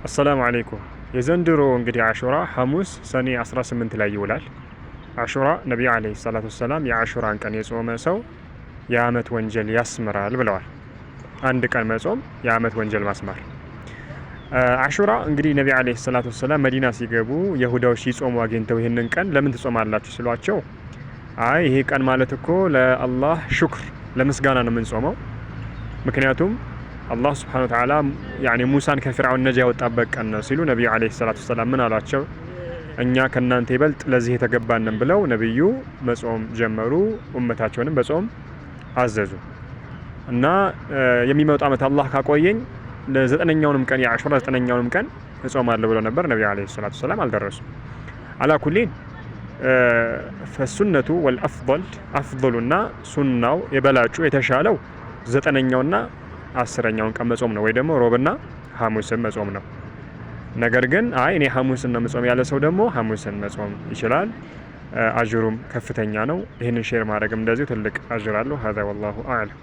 السلام عليكم። የዘንድሮ እንግዲህ አሹራ ሐሙስ ሰኔ 18 ላይ ይውላል። አሹራ ነቢዩ عليه الصلاة والسلام የአሹራን ቀን የጾመ ሰው የአመት ወንጀል ያስምራል ብለዋል። አንድ ቀን መጾም የአመት ወንጀል ማስማር። አሹራ እንግዲህ ነቢ عليه الصلاة والسلام መዲና ሲገቡ የሁዳዎች ሲጾሙ አግኝተው ይህንን ቀን ለምን ትጾማላችሁ ሲሏቸው፣ አይ ይሄ ቀን ማለት እኮ ለአላህ شكر ለምስጋና ነው የምንጾመው፣ ምክንያቱም አላህ سبحانه وتعالى يعني ሙሳን ከፊርዓውን ነጃ ያወጣበት ቀን ነው ሲሉ ነቢዩ عليه الصلاة والسلام ምን አሏቸው? እኛ ከእናንተ ይበልጥ ለዚህ የተገባንን ብለው ነቢዩ መጾም ጀመሩ። ኡመታቸውንም በጾም አዘዙ። እና የሚመጣው ዓመት አላህ ካቆየኝ ለዘጠነኛውንም ቀን የአሹራ 9ኛውንም ቀን እጾማለሁ ብለው ነበር። ነቢዩ عليه الصلاة والسلام አልደረሱም። على كل فالسنة والأفضل አፍደሉና ሱናው የበላጩ የተሻለው 9ኛውና 10ኛውን ቀን መጾም ነው፣ ወይ ደግሞ ሮብና ሐሙስን መጾም ነው። ነገር ግን አይ እኔ ሐሙስን ነው መጾም ያለ ሰው ደግሞ ሐሙስን መጾም ይችላል። አጅሩም ከፍተኛ ነው። ይህንን share ማድረግም እንደዚሁ ትልቅ አጅር አለው። هذا والله أعلم።